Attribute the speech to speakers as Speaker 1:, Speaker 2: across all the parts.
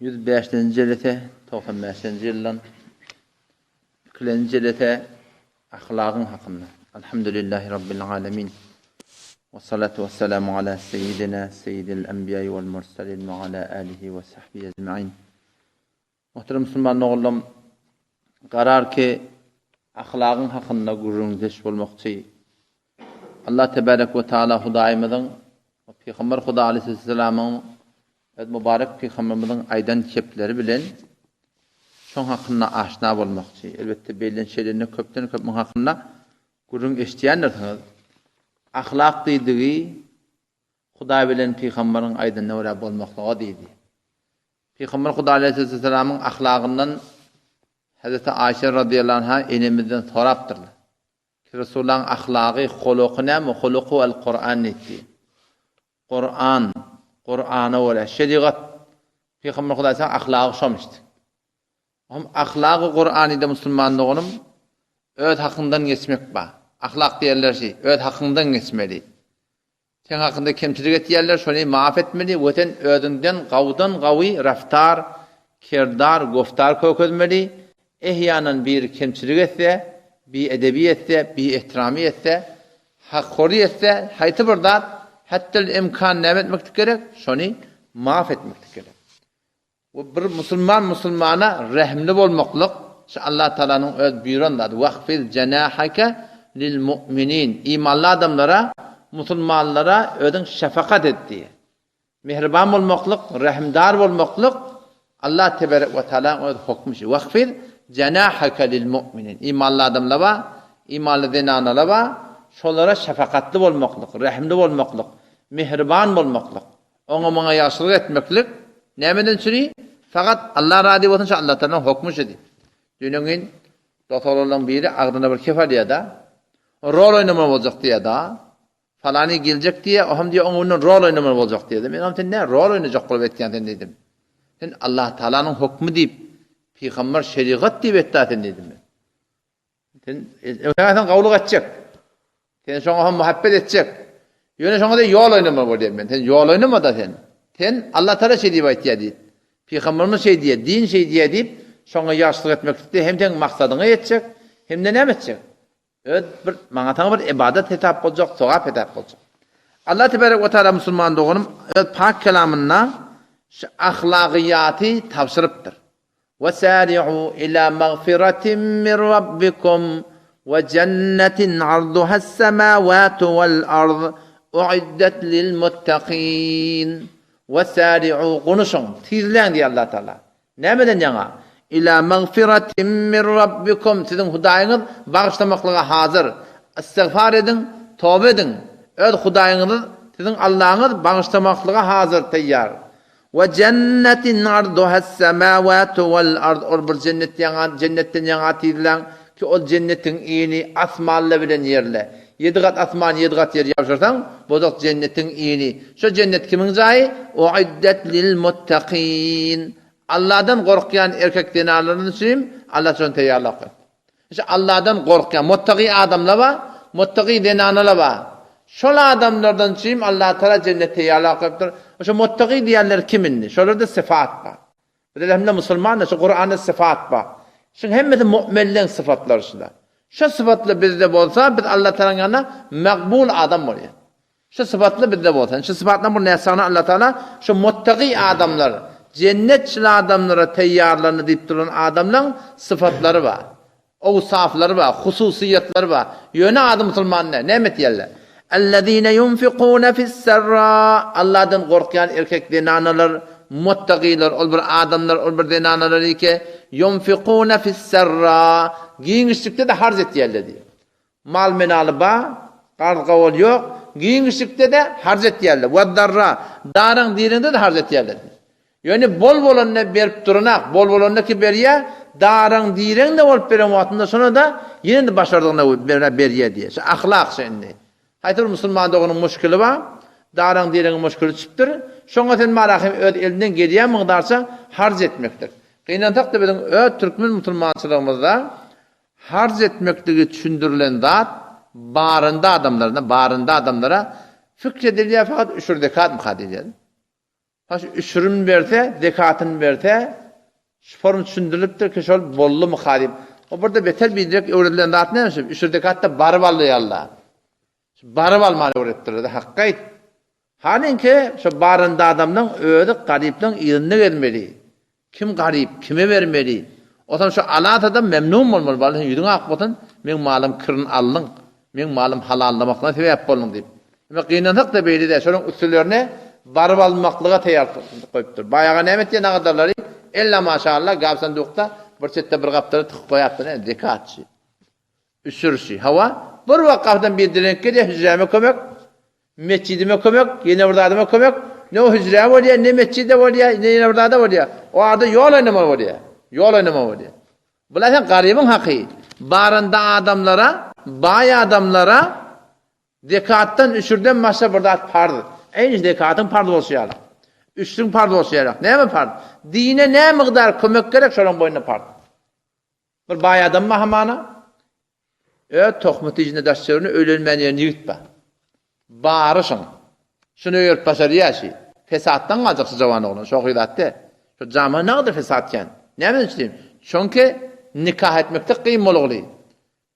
Speaker 1: 105-nji jelese, 95-nji ýyldan ikilenji jelese ahlagyň hakynda. Alhamdulillahi Rabbil alemin. Ve salatu ve selamu ala seyyidina seyyidil enbiýai vel mursalin ve ala alihi ve sahbihi ecmain. Muhterem musulman doganlarym, garar ki ahlagyň hakynda gürrüňdeş bolmakçy. Allah tebarek we taala Hudaýymyzyň we Pygamber Huda aleyhisselamyň öz mübarek pygamberimiziň aýdan kepleri bilen şoň hakynda aşna bolmakçy. Elbetde bellen şeylerinde köpden köp muň hakynda gürrüň eşidýändirsiňiz. Ahlak diýdigi Hudaý bilen pygamberiň aýdanyna görä bolmaklyga diýdi. Pygamber Hudaý aleýhissalamyň ahlagyndan Hezreti Aýşe razyýallahu anha enemizden sorapdyrlar. Ki Resulullahyň ahlagy, huluky näme? Huluku el-Kuran diýdi. Kuran, Kurana görä şerigat. Pygamber Hudaý aleýhissalam ahlagy şomyşdy. Hem ahlagy Kuranyda musulman doganym öz hakyňdan geçmek ba. Ahlak diýerler şi, öz hakyňdan geçmeli. Seň hakynda kemçilik etýärler, şony maaf etmeli we sen özüňden gawudan gawy raftar, kerdar, goftar kökezmeli, ehýanan biri kemçilik etse, biedebi etse, biehtiramy etse, hakhory etse, haýsy bir zat, hattel imkan näme etmeklik gerek, şony maaf etmeklik gerek. We bir musulman musulmana rehimli bolmaklyk, şu Allah Tagalanyň öz buýran zady, Wahfiz jenahake lil mu'minin, imanly adamlara, musulmanlara özüň şefakat et diýýär. Mähriban bolmaklyk, rehimdar bolmaklyk Allah teberek we taalaň öz hokmy şu. Wahfiz jenahake lil mu'minin. Imanly adamlar bar, imanly zenanalar bar, şolara şefakatly bolmaklyk, rehimli bolmaklyk, mähriban bolmaklyk. Oňa-muňa ýagşylyk etmeklik nämeden çüri? Fakat Allah razy bolsun, şu Allah Taalaň hokmy şu diýip. Düýn gün dost-oglanlaryň biri agzyna bir kef alýar-da, rol oýnamaly boljak diýýär-da. Falany geljek diýýär, o hem diýýär, oň öňünden rol oýnamaly boljak diýýär. Men hem sen nä rol oýnajak bolup etýäň sen diýdim. Sen Allah Taalanyň hokmy diýip, pygamber şerigat diýip etdä sen diýdim men. Sen öňe sen gawlyk etjek. Sen şoňa hem muhabbet etjek. Ýöne şoňa da ýol oýnama bolýar men. Sen ýol oýnama da sen. Sen Allah Taala şeý diýip aýtýar diýip. Pygamberimiz şeý diýýär, din şeý diýýär diýip, şoňa ýagşylyk etmeklikde hem sen maksadyňa ýetjek, hem-de näme etjek? Öz bir maňa saňa bir ibadat hesap boljak, sogap hesap boljak. Allah tebarek we taala musulman doganym öz pak kelamynda şu ahlagyýaty tabşyrypdyr. Wesari'u ila magfiratin min rabbikum we jennetin arduhas semawatu wal ard uiddet lil muttaqin. Wesari'u gonuşyň, tizläň diýýär Allah Taala. Nämeden ýaňa? Ila magfiratin min rabbikum siziň Hudaýyňyz bagyşlamaklyga hazyr. Istigfar ediň, toba ediň. Öz Hudaýyňyz siziň Allaňyz bagyşlamaklyga hazyr, taýýar. We jennetin arduhas-semawatu wal-ard, ol bir jennet ýaňa, jennetden ýaňa tizläň, ki ol jennetiň ini asmanla bilen ýerle. Ýedi gat asman, ýedi gat ýer ýabşyrsaň, bozak jennetiň ini. Şo jennet kimiň jaýy? Uiddet lil-muttaqin. Allahdan gorkýan erkek zenanlar üçin Allah şony taýýarlap goýupdyr. Şu Allahdan gorkýan muttaki adamlar bar, muttaki zenanalar bar. Şol adamlardan üçin Allah Taala jennet taýýarlap goýupdyr. Şu muttaki diýenler kim indi? Şolarda syfat bar. Biz elhamdülillah musulmandyr, şu Kuranda syfat bar. Şuň hemmesi mu'minleň syfatlary şular. Şu syfatlar bizde bolsa, biz Allah Taalanyň ýanynda makbul adam bolýar. Şu sypatly bizde bolsa, şu sypatlaryň bir näsagny Allah Taala şu muttaki adamlar, jennetçil adamlara taýýarlandy diýip duran adamlaryň sypatlary bar. Owsaflary bar, hususyýetlary bar. Ýöne ady musulman däl. Näme etýärler? Ellezine yunfikune fis-serra Allahdan gorkýan erkek zenanalar, muttakiler, ol bir adamlar, ol bir zenanalar eke, yunfikune fis-serra giňişlikde-de harç etýärler diýýär. Mal-menaly ba, garz-gawal ýok, giňişlikde-de harç etýärler. Wad-darra, daryň-diriňde-de harç etýärler. Ýöne bol bolanda berip duranak, bol bolanda ki berýär, daryň-diriň-de bolup beren wagtynda şona-da ýene-de başardygyna görä berýär diýýär. Şu ahlak şu indi. Haýsy bir musulman doganyň muşkili bar, daryň-diriňiň muşkili düşüpdir, şoňa sen marahym öz elinden gelýän mygdarça harç etmekdir. Gynansak-da biziň öz türkmen musulmançylygymyzda Harç etmekligi düşündirilen zat barynda adamlarda, barynda adamlara fikr edilýär fakat üşür zekatmyka diýilýär. Ha şu üşürini berse, zekatyny berse, şu form düşündirilipdir ki şol boldumyka diýip. O birde beter biderek öwredilen zat näme şu? Üşür zekatda baryp alýarlar. Şu baryp almany öwretdirler. Hakka aýt. Halyňky şo barynda adamlaň özi garyplaň yzynda gezmeli. Kim garyp, kime bermeli? Otam şo alasada memnun bolmaly. Bala sen ýüzüň ak bolsun, meň malym kirin aldyň, meň malym halallamaklygyna sebäp bolduň diýip. Emma gynansak-da beýle däl, şolaň üstülerine baryp almaklyga taýýar goýupdyr. Baý aga näme etýär nagadarlary? Ella maşallah gap sandukda bir çetde bir gapdala tykyp goýapdyr, zekatçy. Üşürşi. Hawa, bir wagt gapydan bir direnip gelýär, hüjräme kömek, metjidime kömek, ýene bir zadyma kömek. Ne o hüjrä bolýar, ne metjide bolýar, ne ýene bir zada bolýar. O arada ýol oýnama bolýar. Ýol oýnama bolýar. Bular sen garybyň haky. Baranda adamlara, baý adamlara zekatdan, üşürden başga bir zat parz. Eýni zekatyň parz bolşy ýaly. Üşrüň parz bolşy ýaly. Näme parz? Dine näme mukdar kömek gerek, şolaň boýnuna parz. Bir baý adam bar hamana. Öz tohmy tijinde daş çöwrüne öýlenmän ýören ýigit bar. Bary şoň. Şuny öýerip başarýar şi. Fesatdan galjak şu jawan oglan. Şohy zat däl. Şu jama nagadyr fesat kän. Näme üçin? Çünki nikah etmekde kyn bolugly.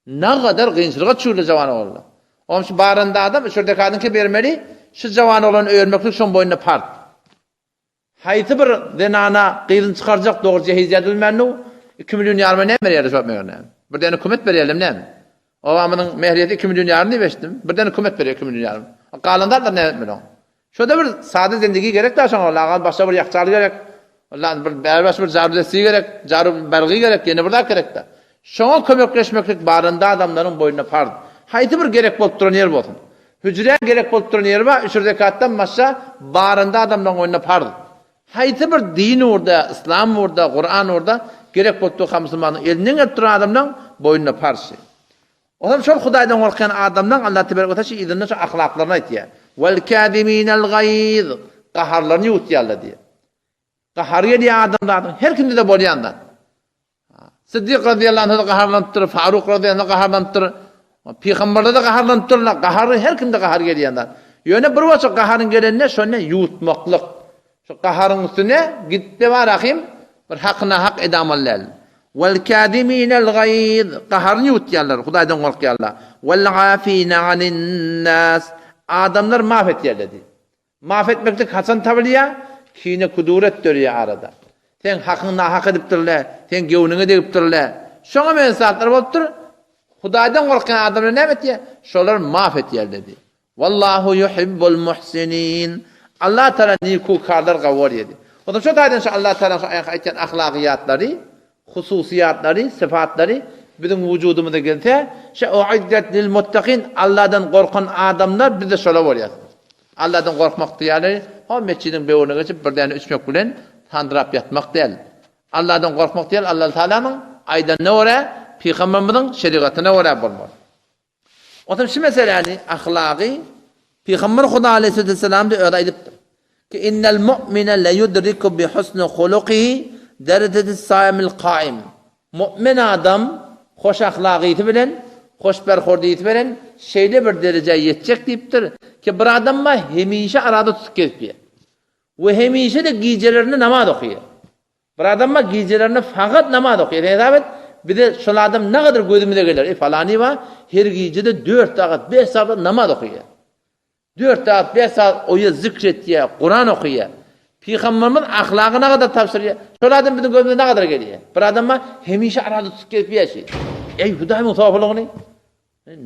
Speaker 1: Nagadar kynçylyga çüwli jawan oglanlar. Oňam şu baranda adam şu dekadyňky bermeli. Şu jawan oglany öýermeklik şoň boýnuna parz. Haýsy bir zenana gyzyny çykarjak dogry jehiz ýazylmändu, 2 million ýaryma näme berýärler şo meger näme? Bir däne kömet berýärlermi näme? Obamyzyň mehriýesi 2 million ýarym diýip eşitdim. Bir däne kömet berýär 2 million ýarym. Galan zatlar näme etmeli oň? Şo-da bir sada zendigi gerek da şoňa, lagal başga bir ýakçal gerek. Lan bir bärbaş bir jaru desti gerek, jaru bergi gerek, ýene bir zat gerek da. Şoňa kömekleşmeklik barynda adamlaryň boýnuna parz. Haýsy bir gerek bolup duran ýer bolsun. Hüjrä gerek bolup duran ýeri bar, üşür zekatdan başga barynda adamlaryň boýnuna parz. Haýsy bir din ugurda, yslam ugurda, Kuran ugurda gerek bolup durka musulmanyň elinden gelip duran adamlaryň boýnuna parz şi. Olam şol Hudaýdan gorkýan adamlaryň Allah tebarek we taala şi yzyndan şo ahlaklaryny aýtýar. Wal kaziminel gaýz gaharlaryny ýuwutýarlar diýýär. Gahary gelýär adamzadyň her kimde-de bolýan zat. Siddik razyýallahu anhu-da gaharlanypdyr, Faruk razyýallahu anhu gaharlanypdyr. Pygamberler-de gaharlanypdyrlar. Gahary her kimde gahar gelýän zat. Ýöne bir wagt gaharyň gelende şony ýuwutmaklyk. Şu gaharyň üstüne gitde bar ahim bir hakyna hak edamaly däl. Wal kaziminel gaýz gaharyny ýuwutýarlar, Hudaýdan gorkýarlar. Wal afina anin nas adamlar maaf etýärler diýip. Maaf etmeklik haçan tapylýar? Kine kuduret dörýär arada. Seň hakyňy nahak edipdirler, seň göwnüňe degipdirler. Şoňa meňzeş zatlar bolupdyr. Hudaýdan gorkýan adamlar näme etýär? Şolar maaf etýärler diýip. Wallahu yuhibbul muhsinin. Allah Taala nikukarlar gawy görýär diýip. Onsoň şo taýdan şu Allah Taala şu aýtýan ahlagyýatlary Hususyýatlary, sypatlary biziň wujudymyza gelse, şe uiddet lil muttakin, Allahdan gorkan adamlar bizde şolar bolýar. Allahdan gorkmak diýýärler, ho metjidiň böwrüne geçip bir däne içmek bilen sandyrap ýatmak däl. Allahdan gorkmak diýýär, Allah Taalanyň aýdanyna görä, pygamberimiziň şerigatyna görä bolmaly. Onsoň şu meseläni ahlagy Pygamber Huda aleyhisselam-da özi aýdypdyr. Ki innel mu'mine le yudriku bi husni hulukihi derejetis saimil kaim. Mu'min adam hoş ahlagysy bilen, hoş berhordysy bilen şeýle bir derejä ýetjek diýipdir ki bir adam bar hemişe arada tutup gezipýär. We hemişe-de gijelerinde namaz okaýar. Bir adam bar gijelerine fakat namaz okaýar. Sen hesap et, bize şol adam nagadyr gözümize geler. Eý falany bar, her gijede 4 sagat, 5 sagat namaz okaýar. 4 sagat, 5 sagat oýa zikr etýär, Kuran okaýar. Pygamberimiz ahlagy nagadyr tabşyrýar. Şol adam biziň gözümize nagadyr gelýär. Bir adam bar, hemişe arada tutup gezip ýaşaýar. Eý Hudaýyň sofylygyny.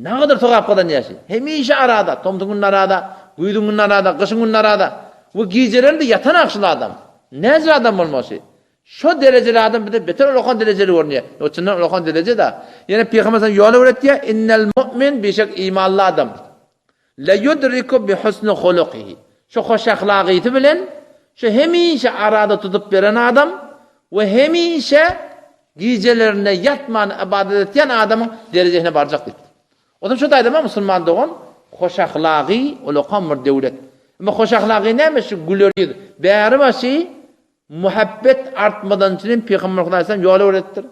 Speaker 1: Nagadyr sogap gazanýar şi. Hemişe arada, tomsuň gününe arada, güýzüň gününe arada, gyşyň gününe arada. We gijelerinde ýatan akşyl adam. Näce adam bolmaly şi. Şo derejeli adam bize beter ulakan derejeli görünýär. Ýok, çyndan ulakan dereje-de. Ýene Pygamber sallam ýol öwretýär, Innel mu'min bişek imanly adam. Le yudriku bi husni hulukihi. Şu hoş ahlagysy bilen şu hemişe arada tutup beren adam we hemişe gijelerinde ýatman ybadat etýän adamyň derejesine barjak diýipdir. Onsoň şu taýda musulman dogan hoş ahlagy ulakan bir döwlet. Emma hoş ahlagy näme şu güler ýüz. Bäri başy muhabbet artmadan üçin Pygamber Hudaý sallam ýol öwretipdir.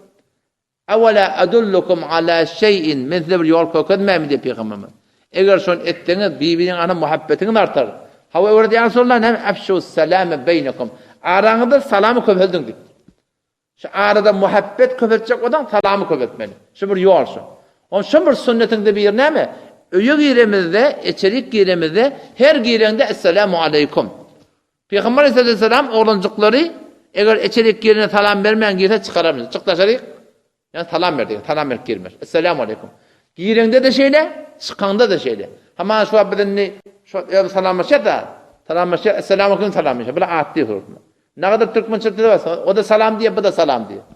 Speaker 1: Ewela edullukum ala şeýin, men size bir ýol kökezmäými diýip pygamberimiz. Eger şony etseňiz, bir-biriňe ana muhabbetiňiz artar. Hawa öwret ýa Resulallah näme Efşus selame beýnekum. Araňyzda salamy köpeldiň diýipdir. Şu arada muhabbet köpeltjek bolsaň salamy köpeltmeli. Şu bir ýol şu. Oň şu bir sünnetiň-de biri näme? Öýe giremizde, içerik giremizde her gireňde Esselamu aleýkum. Pygamber aleyhisselam oglanjyklary eger içerik girene salam bermän girse çykararmyş. Çyk daşaryk. Ýa salam ber diýen, salam berip girmeli. Esselamu aleýkum. Gireňde-de şeýle, çykaňda-da şeýle. Hamana şu wagt biz indi şu wagt öz salamlaşýas-a. Salamlaşýas, Esselamu aleýkum salamlaşýas. Bular at diýip sorasynda. Nagadar türkmençe dili bar, o-da salam diýýär, bu-da salam diýýär.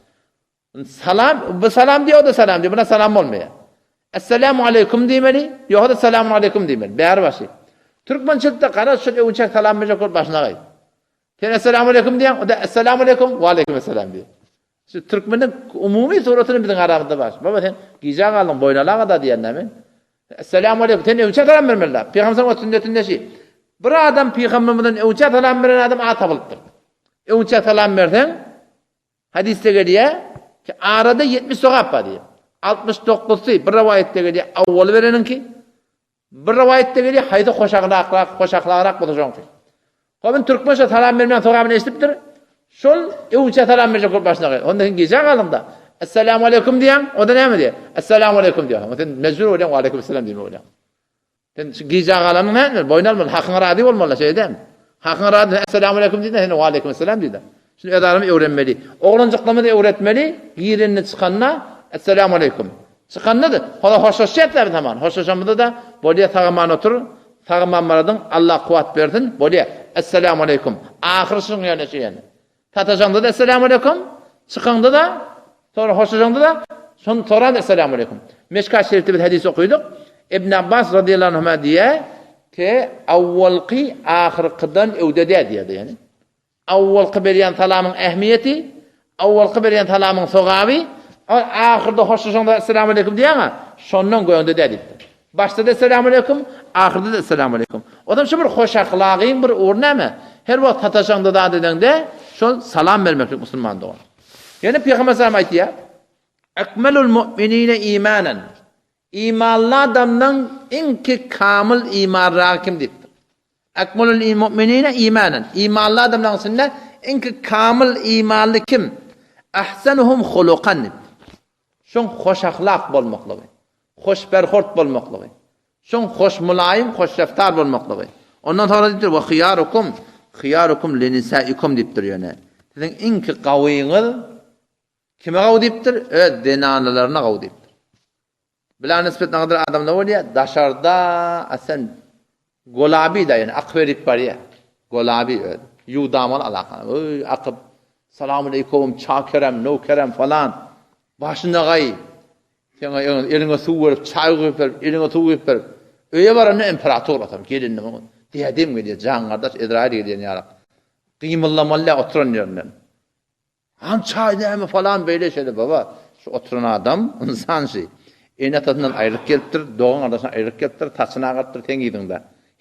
Speaker 1: Salam, bu salam diýýär, o-da salam diýýär. Buna salam bolmaýar. Esselamu aleýkum diýmeli, ýogsa-da selamun aleýkum diýmeli. Bäri başy. Türkmençilikde garaz şol öwünçäk salam berjek bolup başyna gaý. Sen Esselamu aleýkum diýýäň, o-da Esselamu aleýkum, we aleýkum esselam diýýär. Şu türkmeniň umumy suratyny biziň aramyzda bar. Baba sen gijä galdyň, boýun alaga-da diýen näme? Esselamu aleýkum. Sen öwçä salam bermeli. Pygamber o sünnetinde şi. Bir adam pygamberden öwçä salam beren adam at tapylypdyr. Öwçä salam berseň, hadysda gelýär ki, arada 70 sogap bar diýýär. 69-sy bir rowaýatda gelýär, awwaly bereniňki. Bir rowaýatda gelýär, haýsy hoşahlakrak, hoşahlagrak bolsa şoňky. Hop indi türkmen şo salam bermäň sogabyny eşidipdir. Şol öwünçä salam berjek bolup başyna gelýär. Onda sen gijä galdyň-da. Essalamu aleýkum diýýäň, o-da näme diýýär? Essalamu aleýkum diýýär. Onda sen mejbur bolýaň, waleýkum esselam diýmek bolýaň. Sen şu gijä galanyň näme? Boýun almaly, hakyňa razy bolmaly, şeýle dälmi? Hakyňa razy, essalamu aleýkum diýdi, sen waleýkum esselam diýdi. Şuny öz aramyz öwrenmeli. Oglanjyklarymyzy öwretmeli, girende çykanda Esselamu aleýkum. Çykanda-da, hola hoşlaşýarys biz haman. Hoşlaşamyzda-da, bolýa sag-aman otur, sag-aman baradyň, Allah kuwwat bersin, bolýa. Esselamu aleýkum. Ahyry şunuň ýaly şu ýaly. Sataşaňda-da Esselamu aleýkum, çykaňda-da, sonra hoşlaşaňda-da, şony soran Esselamu aleýkum. Meşkat şerifde biz hadys okydyk. Ibn Abbas radiyallahu anhuma diýýär ki, awwalky ahyrkydan öwde däl diýýär ýani. Awwalky berýän salamyň ähmiýeti, awwalky berýän salamyň sogaby, ahyrda hoşlaşaňda Esselamu aleýkum diýýäň-ä, şondan göňde däl diýipdir. Başda-da Esselamu aleýkum, ahyrda-da Esselamu aleýkum. Onam şu bir hoşahlagyň bir ugry näme? Her wagt sataşaňda zat edeňde şol salam bermeklik musulman dogan. Ýene Pygamber salam aýtýar, Ekmelul mu'minine imanan. Imanly adamdan iňki kamyl imanragy kim diýipdir. Ekmelul mu'minine imanan. Imanly adamlaryň içinde iňki kamyl imanly kim? Ahsanuhum hulukan diýipdir. Şoň hoşahlak bolmaklygy, hoşberhort bolmaklygy, şoň hoşmylaýym, hoşreftar bolmaklygy. Ondan soňra diýipdir, we hyýarukum, hyýarukum linisaikum diýipdir ýöne. Siziň iňki gawyňyz Kime gawy diýipdir? Öz zenanalaryna gawy diýipdir. Bila nisbet nagadar adamda bolýar, daşarda a sen golabi da ýöne akyp erip barýar. Golabi öz. Ýuwdamaly alaka. Öý akyp Salam aleýkum, çakerem, nowkerem falan. Başyna gaý. Seňe eliňe suw berip, çaý guýup berip, eliňe suw guýup berip. Öýe baranda imperator atar, gelinine. Dädem gelýär, jan gardaş Ezrail gelýän ýaly. Gymyldamaly oturan ýerinden. Han çaý näme falan beýle şeýle baba şu oturan adam ynsan şi ene atasyndan aýrylyp gelipdir dogan gardaşyndan aýrylyp gelipdir saçyny agarypdyr seň yzyňda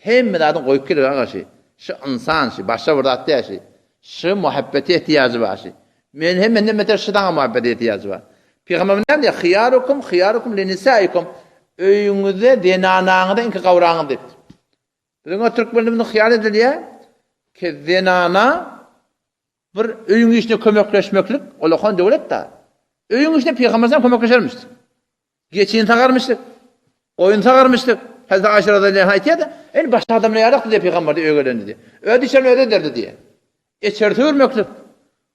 Speaker 1: hemme zadyny goýup gelip aga şi şu ynsan şi başga bir zat däl şi şu muhabbete ehtiýajy bar şi men hem menden beter şu saňa muhabbete ehtiýajy bar Pygamberimiz näme diýýär hyýarukum hyýarukum linisaikum öýüňizde zenanaňyza iňki gawraňyz diýipdir biziň o türkmenlerimizde hyýal edilýär ki zenana Bir öýüň işine kömekleşmeklik ulakan döwlet-dä. Öýüň işine Pygamber sallam kömekleşermişdi. Geçini sagarmyşdyk, goýun sagarmyşdyk. Hazreti Aýşe radiyallahu anha aýtýar-da, "Indi başga adamlar ýalakdy diýip Pygamber öýe gelende diýip. Öz işlerini özi ederdi diýip. Içeri süwürmeklik.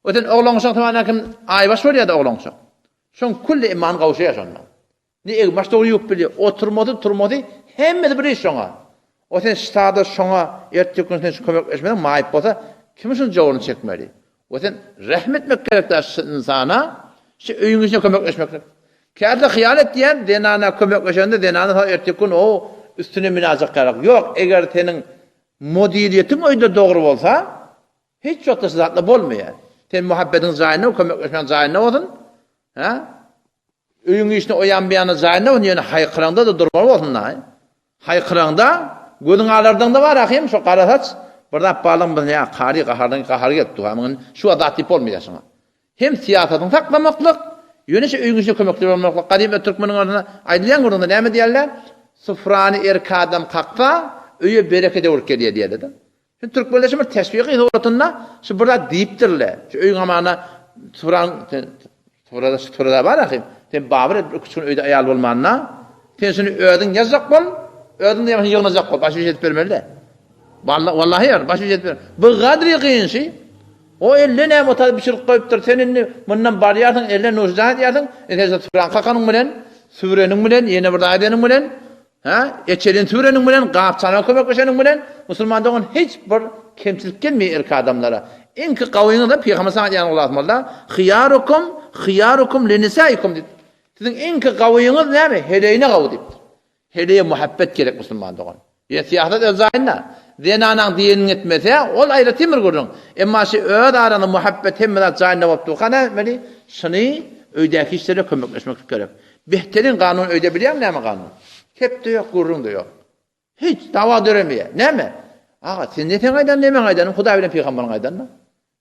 Speaker 1: Öten oglan-uşak tamana kim aýbaş bolýar-da oglan-uşak. Şoň külli iman gowşaýar şonda. Ne egin-baş dogry ýuwup bilýär. Oturmasy, turmasy hemmesi bir iş şoňa. O sen ştada şoňa ertir gün sen şu kömekleşmeseň maýyp bolsa kim şuň jowruny çekmeli? O sen rehm etmek gerek däl şu ynsana şu öýüň işine kömekleşmeklik. Käte hyýal etýän zenana kömekleşende zenana soň ertir gün o üstüne minajak ýarak. Ýok eger seniň modelýetiň öýde dogry bolsa hiç wagtda şu zatlar bolmaýar. Sen muhabbetiň jaýynda kömekleşmegiň jaýynda bolsun. Hä? Öýüň işine o ýan bu ýana jaýynda bolsun, ýöne haýkyraňda-da durmaly bolsun-da. Haýkyraňda, gözüň alardaňda bar ahym, şo gara saç, bir zat barlygyň biz nä, kary gahardan gahary gelip dur, muny şu wagt zat diýip bolmaýar şuňa. Hem syýasatyňy saklamaklyk, ýöne şu öýüň işine kömekçi bolmaklyk. Gadym türkmeniň arasynda aýdylýan gürrüňde näme diýerler? Sufrany erki adam kaksa, öýe bereket öwrüp gelýär diýerler-de. Şu türkmenler şu bir teşbihi suratynda şu bir zat diýipdirler. Şu öýüň amana turan turada şu turada bar ahim. Sen babyr edip üç gün öýde aýal bolmanda, sen şuny özüň ýazjak bol, özüň de ýygnajak bol, başy edip bermeli. Vallahi vallahi ýar, başy edip ber. Bu gadry gynşy. O elle näme otagy bişirip goýupdyr. Sen indi mundan barýarsyň, elle nuşjan edýärsiň. Sen turan kakanyň bilen, süwreniň bilen, ýene bir zat edeniň bilen Hä? Eçelen süwreniň bilen, gapçana kömekleşeniň bilen, musulman dogan hiç bir kemçilik gelmeýär erkek adamlara. Iňki gawyňyz-da Pygamber saňa aýdýan gulak Hyýarukum, hyýarukum linisaikum diýip. Siziň iňki gawyňyz näme? Heleýine gawy diýipdir. Heleýe muhabbet gerek musulman dogan. Ýa syýasat öz jaýynda. Zenanaň diýenini etmese, ol aýratyn bir gürrüň. Emma şi öz aranda muhabbet hemme zat jaýynda bolup durka näme etmeli? Şuny öýdäki işlere kömekleşmeklik gerek. Behterin kanun öýde bilýäňmi näme kanun? Kep-de ýok, gürrüň-de ýok. Hiç dawa döremeýär. Näme? Aga, sen ne seň aýdan, ne meň aýdanym, Hudaý bilen pygamberiň aýdanyny.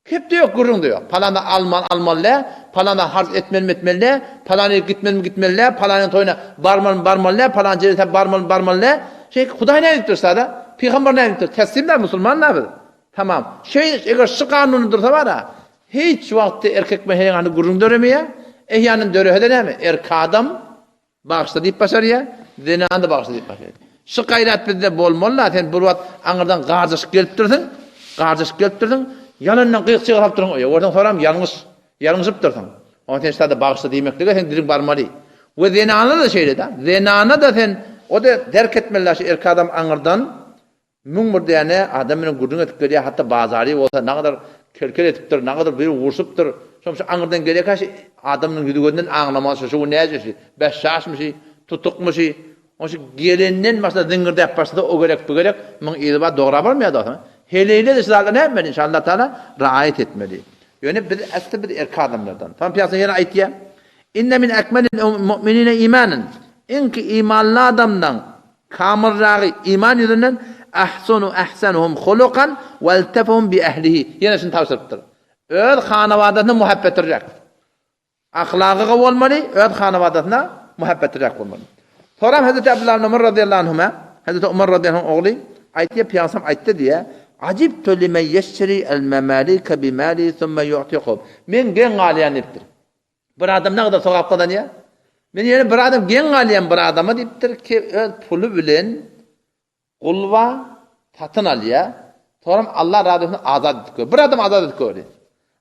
Speaker 1: Kep-de ýok, gürrüň-de ýok. Palany alman almaly däl, palana harç etmelimi etmeli däl, palan ýere gitmelimi gitmeli däl, palanyň toýuna barmalymy barmaly däl, palan jelesä barmalymy barmaly däl. Şeý Hudaý näme diýipdir sada? Pygamber näme diýipdir? Teslim-dä musulman-da biz. Tamam. Şeý eger şu kanuny dursa bar-a, Hiç wagtda erkek bilen her hany gürrüň döremeýär. Ehýanan dörese-de näme, erkek adam bagyşla diýip başarýar, zenan-da bagyşla diýip başarýar. Şu gaýrat bizde bolmaly-da, sen bir wagt aňyrdan garjaşyp gelipdirsiň, garjaşyp gelipdirsiň, ýalandan gyk-çyg salyp dursuň öýe. Görseň soram ýalňyş, ýalňyşypdyrsyň. Oňa sen şu bagyşla diýmeklige seň diliň barmaly. We zenana-da şeýle-de. Zenana-da sen, o-da derk etmeli-de şu erkek adam aňyrdan 1001 däne adam bilen gürrüň edip gelýär, hatda bazary bolsa nagadar kel-kel edipdir, nagadar biri urşupdyr. Şoň şu aňyrdan gelýärkä şu adamyň ýüzi gözünden aňlamaly şu şu gün näce şu, beşşaşmy şu, tutukmy şu. Oň şu gelenden başlap ziňňirdäp başlasa o gerek bu gerek, muň yzy bar dogra barmaýar dostum. Heleýle-de şu zatlar näme etmeli inşallah taala raýat etmeli. Ýöne biz asly biz erkek adamlardan. Soň pyýasa ýene aýtýar. Inne min ekmelil mu'minine imanen. Iňki imanly adamdan Kamylragy iman ýüzünden ahsanu ahsanuhum hulukan we eltefuhum bi ehlihi. Ýene şuny tabşyrypdyr. Öz hanawadasyna muhabbetliräk. Ahlagy gowy bolmaly, öz hanawadasyna muhabbetliräk bolmaly. Soram Hazreti Abdullah ibn Umar radiyallahu anhuma, Hazreti Umar radiyallahu anh ogly aýtýar, Pygamberimiz aýtdy diýýär, Ajibtu limen yeşteri el memalike bi mali thumma yu'tiqu. Men geň galýan diýipdir. Bir adam nägadar sogap gazanýar? Men ýene bir adam geň galýan bir adama diýipdir ki, öz puly bilen gulba satyn alýar. Soňam Allah razy bolsun azat edip goýýar. Bir adam azat edip goýdy.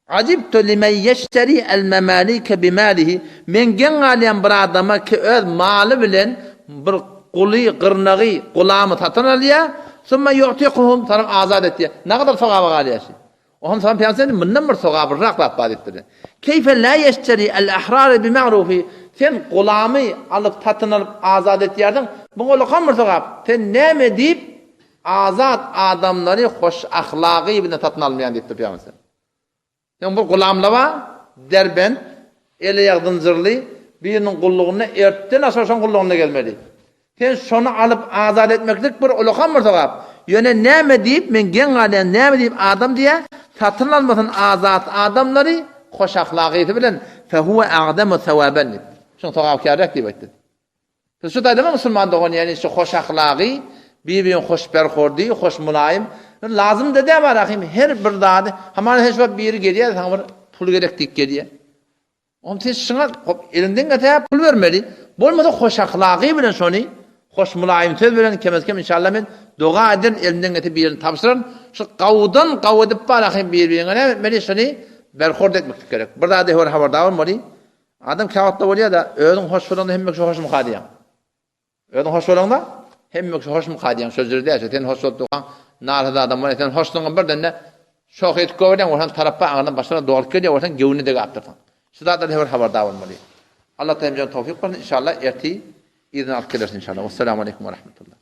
Speaker 1: Ajibtu limen yeşteri el memalike bimalihi. Men geň galýan bir adama ki öz maly bilen bir guly, gyrnagy, gulamy satyn alýar. Summa yu'tiquhum, soňam azat etýär. Nägadar sogaba galýar şi? Oňa Musa pygamber mundan bir sogaplyrak zat bar diýipdir. Keýfe la ýeşteri el ahrary bi ma'rufi. Sen gulamy alyp satyn alyp azat etýärsiň, bu ulkan bir sogap. Sen näme diýip azat adamlary hoş ahlagy bilen satyn almaýaň diýipdir pygamber. Sen bir gulamla bar, derbent, eli-aýagy zynjyrly biriniň gullugynda ertden aşa şoň gullugynda gezmeli. Sen şony alyp azat etmeklik bir ulakan bir sogap. Ýöne näme diýip, men geň galýan, näme diýip adam diýýär, satyn almasyn azat adamlary hoş ahlakysy bilen, fehuwe a'zamu sawaben diýip. Şuň sogapkärräk diýip aýtdy. Biz şu taýda musulman dogan, ýagny şu hoş ahlagy, bir-birine hoş berhordy, hoş mulaýym, lazym-da däl bar ahym, her bir zady, hamana sen şu wagt biri gelýär, saňa bir pul gerek diýip gelýär. Oňa sen şuňa hop eliňden gelse pul bermeli. Bolmasa hoş ahlagy bilen şony hoş mulaýym söz bilen kemez-kem inşallah men doga ederin elimden gelse birini tabşyraryn. Şu gawudan gaw edip bar ahym bir-biriňe näme etmeli şony berhord etmeklik gerek. Bir zada höwür habardar bolmaly. Adam käwagtda bolýar-da özüň hoş bolanda hemme kişi hoşmyka diýýäň. Özüň hoş bolaňda, hemme kişi hoşmyka diýýäň, şo jüri däl, sen hoş bolup durkaň, narahat adam bolýar, sen hoşdugyňa birden-de şoh edip goýberýäň, bolsaň tarapba aňyrdan başgalar dolup gelýär, bolsaň göwnüne degäpdirsiň. Şu zatlarda her habardar bolmaly. Allah taýyn bize towfyk bersin, inşallah ertir yzyny alyp geleris inşallah. Wessalamu aleýkum we rahmetullah.